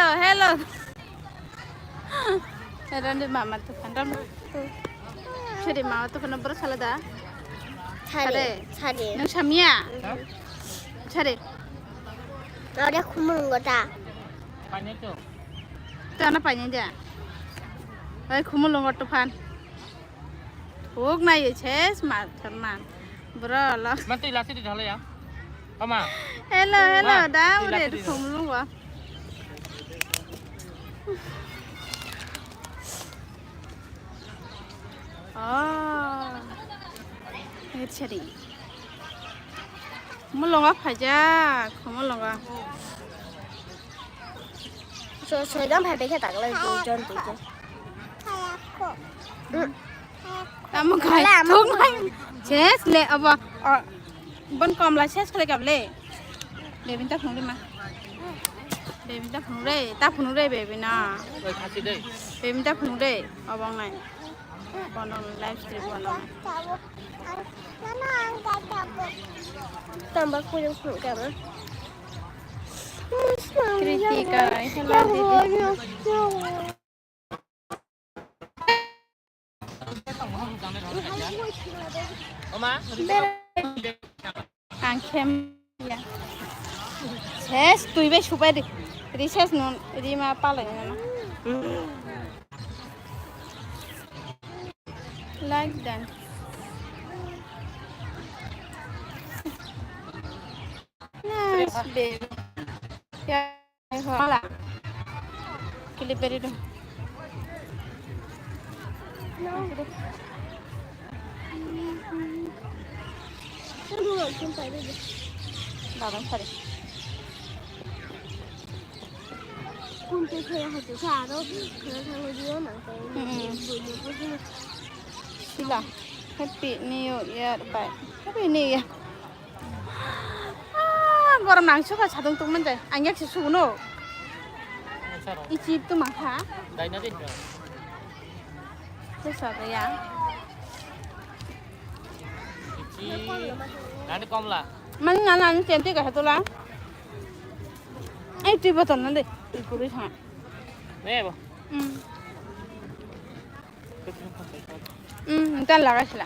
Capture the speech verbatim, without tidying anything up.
Hello. Hello, ni mama tu kan ram. Chari mama tu kan bro sala da. Chari. Chari. Chari. Nung samia. Chari. Kau dia khumul ngota. Tana panya dia. Ai khumul ngota pan. Thuk na ye ches ma tharman. Bro lo. Man tu ilasi di dhala ya. Ama. Hello, hello. Ma, da ilasi ure di dhala. Khumul ngota. Oh. Ngir chari. Mulonga phaja, mulonga. So, so dam phai bekhe tak lai tu jon tu jon. Tamu kai, thuk mai. Ches le abo. Bon kom la ches kale kap le. Bebin ta phung le ma. Bebin ta phung le, ta phung le bebin na. Oi, khasi dei. Bebin ta phung le, abang nai. Bono live stream bono. Tambah kuning kuning kan. Kritika, hello, didi. Kangkhem ya. Ses, tui be subai di. Recess nun, di ma pala nun. Like dan. Nice, baby. Ya. Hola. Kili beri do. Baba sari. Kun te kaya hatu sa aro. Kaya sa mo diyo na. Mm. Sila. Happy New Year. Bye. Happy New Year. Ah, gorom nang suka sadung tung manjai. Angyak si suno. Ichip tu mangkha. Dai na din. Tu sa ya. Ichi. Nani komla. Man nana ni tenti ka hatula. Ai, tu botol na de. Tu kuri sa. Ne bo. Hmm. Hmm, tan laga sila.